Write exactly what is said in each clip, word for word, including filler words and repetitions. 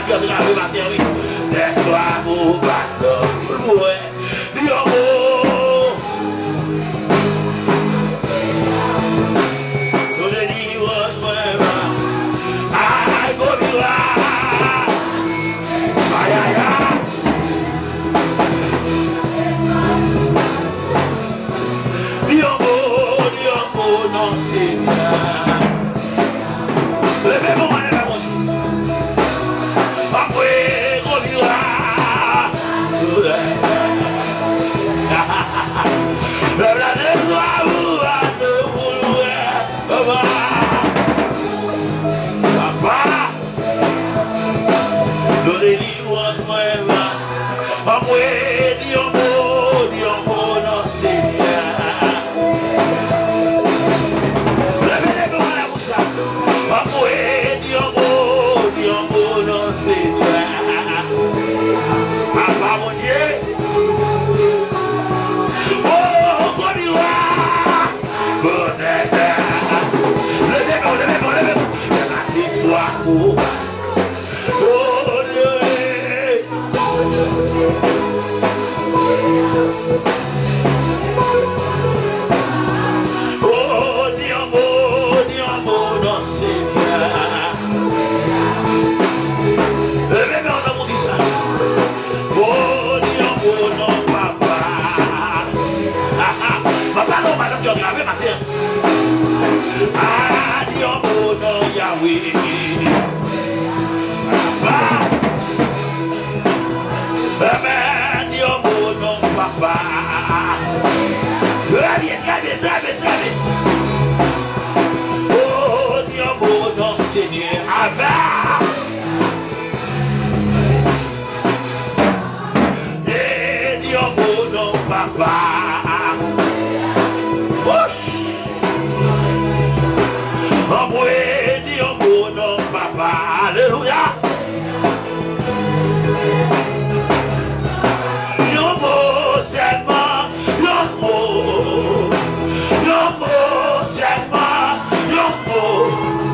Kè trave maten an, wi. Dèfwa ou pa t mwen di yon mo. Tout delivrans mwen va. Ay, gwo mirak. Ay, ay, ay. Di yon mo, di yon mo, non, Senyè. Leve men w anlè, Bondye. Anmwe, gwo mirak. Pèp la, leve men w, papa. Papa. Done li wòt mwen la. Anmwe, di yon mo, di yon mo, non, Senyè. Leve, leve men w anlè pou sa. Anmwe, di yon mo, di yon mo, non, Senyè. Papa Bondye. Oh, gwo mirak. Bonè. Leve men w, leve men w, leve men w. Leve aseswa pou. Oh, Dieu. Oh, di yon mo, di yon mo, non, Senyè. Leve men w nan moun sa. Oh, di yon mo, non, papa. Ah, ah. Papa, non, madanm, jòj lave maten. Ah, di yon mo, non, Yahweh. Papa. Amen. Di yon mo, non, papa. Trè byen, trè byen, trè byen, trè byen. Oh, di yon mo, non, Senyè. Amen. E di yon mo, non, papa. Wouch. Anmwe, di yon mo, non, papa. Alelouya. Yon mo sèlman, yon mo. Yon mo sèlman, yon mo.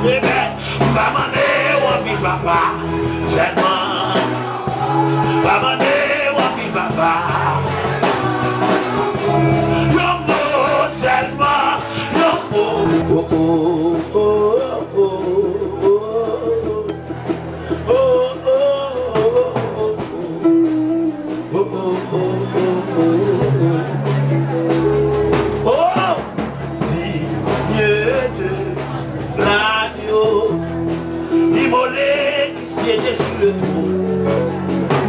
Amen. M pa mande w anpil, papa. Sèlman. Pa mande w anpil, papa. Yon mo sèlman, yon mo. Oh, oh, oh, oh, oh. Oh, oh, oh, oh, oh. Oh, oh, oh, oh, oh, oh. Oh, digne de l'agneau, immolé, qui siégeait sur le trône.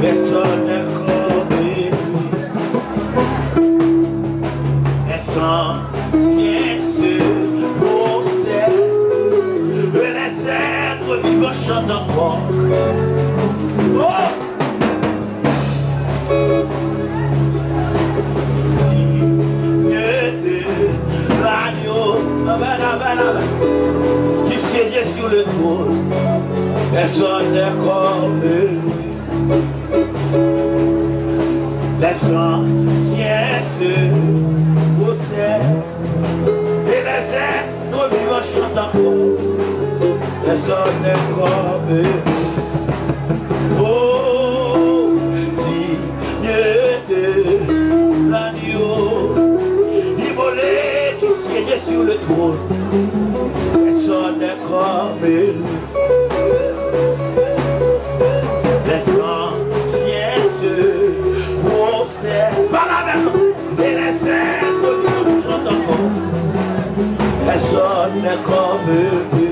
Personne n'est comme lui. Les anciens se prosternent, et les êtres vivants chantent encore. Oh! Digne de l'agneau, qui siégeait sur le trône, personne n'est comme lui. Les anciens se prosternent et les êtres vivants chantent encore. Personne n'est comme lui. Oh, digne de l'agneau, immolé, qui siégeait sur le trône. Personne n'est comme lui. Les anciens se prosternent. Pale avèk nou. Et les êtres vivants chantent encore. Personne n'est comme lui.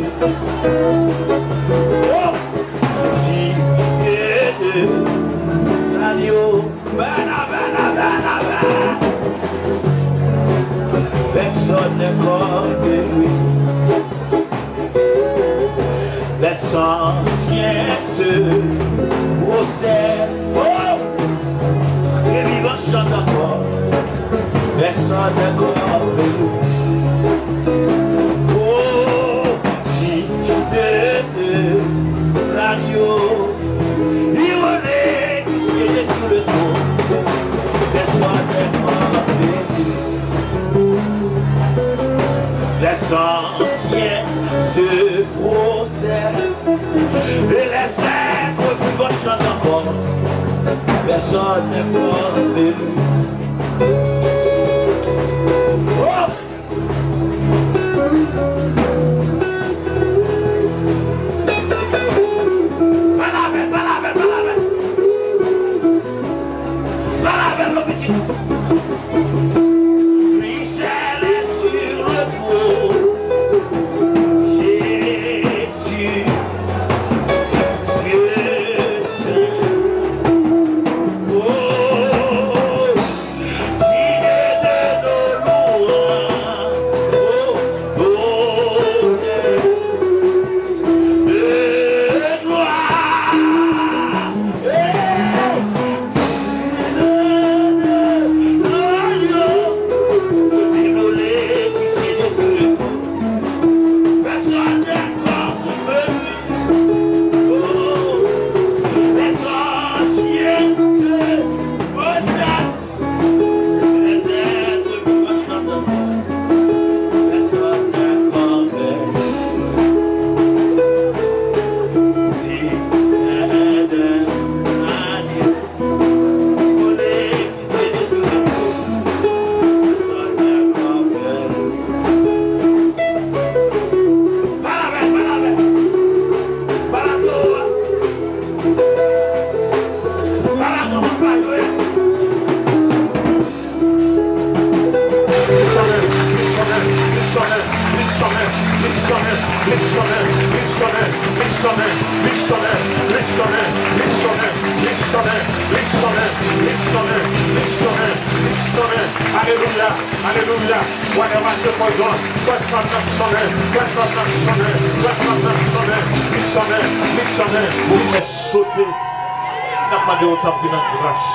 Oh, digne de l'agneau. Bèl, bèl, bèl, bèl. Personne n'est comme lui. Les anciens se prosternent. Oh! Les vivants chantent encore. Personne n'est comme lui. Oh, digne de l'agneau, immolé, qui siégeait sur le trône. Personne n'est comme lui. Les anciens se prosternent et les êtres vivants Pèsonn ne kòmpe m. Oh! Pale avè l, pale avè l, pale avè l. Pale avè l, non, pitit. Lui seul est sur le trône. Jésus, Dieu saint. Oh, digne de nos louanges. Oh, bonheur de gloire. Hey! Misyonè, misyonè, misyonè, misyonè, misyonè, misyonè, misyonè, misyonè, misyonè, misyonè. Alelouya, alelouya. Whatever the poison, pèsonn nan sonnen, pèsonn nan sonnen, pèsonn nan sonnen. Misyonè, misyonè, ou fè sote. N ap mande w tanpri nan gras.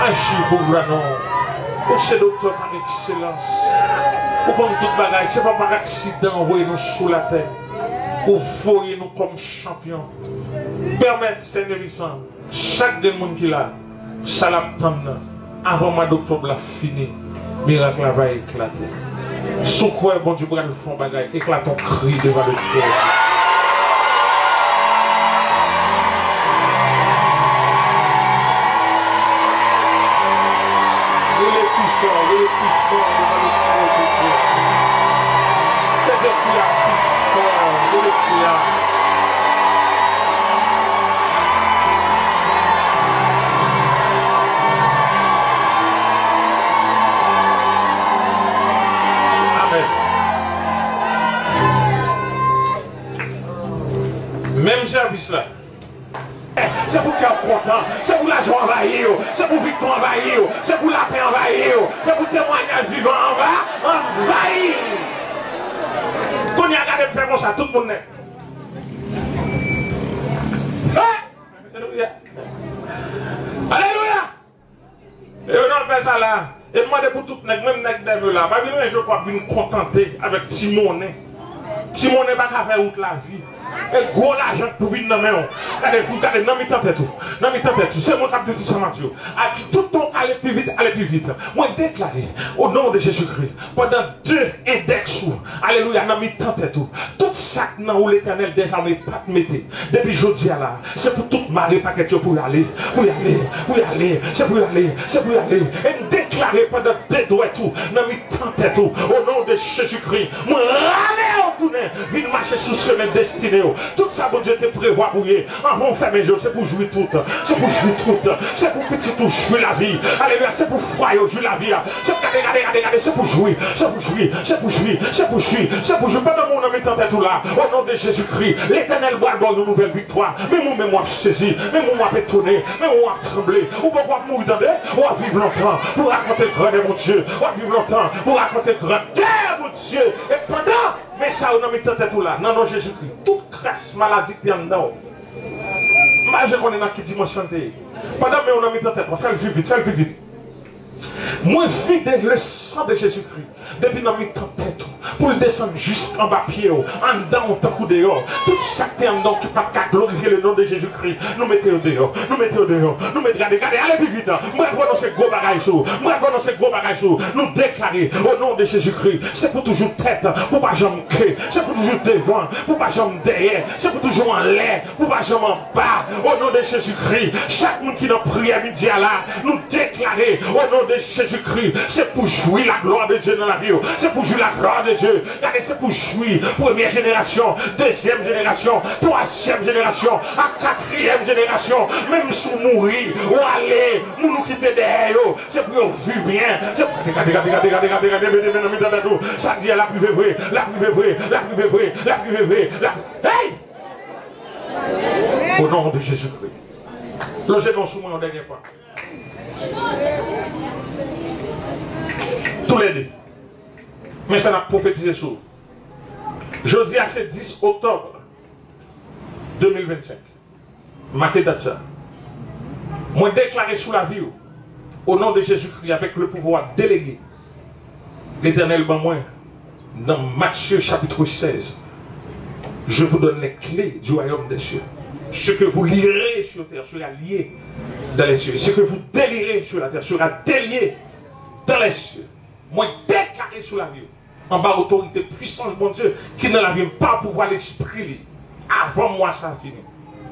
Aji pou glwa non w. Ou se doktè pa ekselans. Ou konn tout bagay. Se pa pa aksidan ou voye nou sou latè. Ou voye nou kòm chanpyon. Pèmèt, Senyè Visan, chak grenn moun ki la, sa l ap tann nan, avan mwa doktòb la fini, mirak la va eklate. Si w kwè Bondye pral fè yon bagay, eklate yon kri devan Letènèl. Rele pi fò, rele pi fò devan Letènèl Bondye. Mete kri a pi fò, mete kri a. Amèn. Menm sèvis la. Se pou kè w kontan, se pou lajan anvayi w, se pou viktwa anvayi w, se pou lapè anvayi w, se pou temwayaj vivan anva, anvayi. Kounye a gade m fè konsa, tout moun nèt. Hey! Alelouya! Alelouya! E yo nan fè sa la. E m mande pou tout nèg, menm nèg dève la, pa vin ranje w pou w ap vin kontante avèk ti monnen. Ti monnen pa ka fè wout lavi. E gwo lajan k pou vin nan men w. Gade, gade, nan mitan tèt ou. Nan mitan tèt ou. Se mwen k ap di tout sa m ap di w. A di tout tan w ka ale pi vit, ale pi vit. Mwen deklare, o non de Jezikri, pandan de endèks ou, alelouya, nan mitan tèt ou, tout sa k nan ou Letènèl dèzame pa t mete. Depi jodi a la, se pou tout mare pakèt yo pou y ale, pou y ale, pou y ale, se pou y ale, se pou y ale. E m deklare pandan de dwèt ou nan mitan tèt ou, o non de Jezikri, mwen rale w tounen, vin mache sou chemen destine w. Tout sa Bondye te prevwa pou w ye, anvan w fèmen je w, se pou w jwi tout, se pou w jwi tout, se pou pitit ou jwi lavi. Alelouya, se pou fwaye w jwi lavi a. Se gade, gade, gade, gade, se pou jwi, se pou jwi, se pou jwi, se pou jwi, se pou jwi. Pandan mwen nan mitan tèt ou la, o non de Jezikri, Letènèl pral ba w yon nouvèl viktwa. Men mwen menm w ap sezi, men mwen w ap etone, men mwen w ap tranble. Ou poko ap mouri tande, w ap viv lontan pou rakonte grandè Bondye, w ap viv lontan pou rakonte grandè Bondye. E pandan men sa yo nan mitan tèt ou la, nan non Jezikri, tout kras maladi ki te anndan w, m pa bezwen konnen nan ki dimansyon l te ye. Pandan men w nan mitan tèt ou, fè l pi vit, fè l pi vit. Mwen vide le san de Jezikri depi nan mitan tèt ou. pou l desann jis anba pye w, anndan w tankou deyò. Tout sa k te anndan w ki pa t ka glorifye le non de Jezikri, nou mete yo deyò, nou mete yo deyò, nou mete, gade, gade, ale pi vit. M pral pwononse gwo bagay sou ou, m pral pwononse gwo bagay sou ou. Nou deklare, o non de Jezikri, se pou toujou tèt, pou pa janm ke, se pou toujou devan, pou pa janm dèyè, se pou toujou anlè, pou pa janm anba. O non de Jezikri, chak moun ki nan priyè midi a la, nou deklare, o non de Jezikri, se pou jwi la glwa de Dye nan lavi w. Se pou jwi la glwa de Dye. Gade, se pou jwi premyè jenerasyon, dezyèm jenerasyon, twazyèm jenerasyon, a katriyèm jenerasyon. Menm si w mouri, ou ale, moun ou kite dèyè yo, se pou yo viv byen. Se pou, gade, gade, gade, gade, gade, gade, mete men nan mitan tèt ou. Sa k di a l ap rive vre, l ap rive vre, l ap rive vre, l ap rive vre, l ap, hey! O non de Jezikri. Lonje men w sou mwen yon dènye fwa. Toulède. Men sa n ap pwofetize sou ou. Jodi a se dis oktòb de mil vennsenk. Make dat sa. Mwen deklare sou lavi w, o non de Jezikri, avèk le pouvwa delege Letènèl ban mwen nan Matye chapit sèz, je vous donne les clés du royaume des cieux. Ce que vous lirez sur terre sera lié dans les cieux. Ce que vous délirez sur la terre sera délié dans les cieux. Mwen deklare sou lavi w, anba otorite pwisans Bondye ki nan lavi m, pa pouvwa Lespri li, avan mwa sa a fini,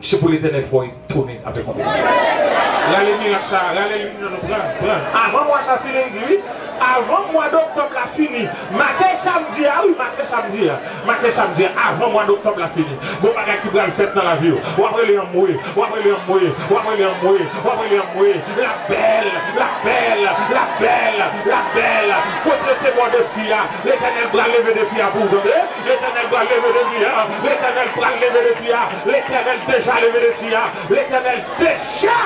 se pou Letènèl fè w etone avèk yon mirak. Rale mirak sa a, rale li nan nou, pran, pran. Avan mwa sa a fini, m di wi. Avan mwa doktòb la fini. Make samdi a, wi, make samdi a. Make samdi a, avan mwa doktòb la fini. Gon bagay ki pral fèt nan lavi w. W ap rele anmwe, w ap rele anmwe, w ap rele anmwe, w ap rele anmwe. L ap bèl, l ap bèl, l ap bèl, l ap bèl. Kote te mò de fi a, Letènèl pral leve defi a pou w, tande? Letènèl pral leve defi a, Letènèl pral leve defi a, Letènèl deja leve defi a, Letènèl deja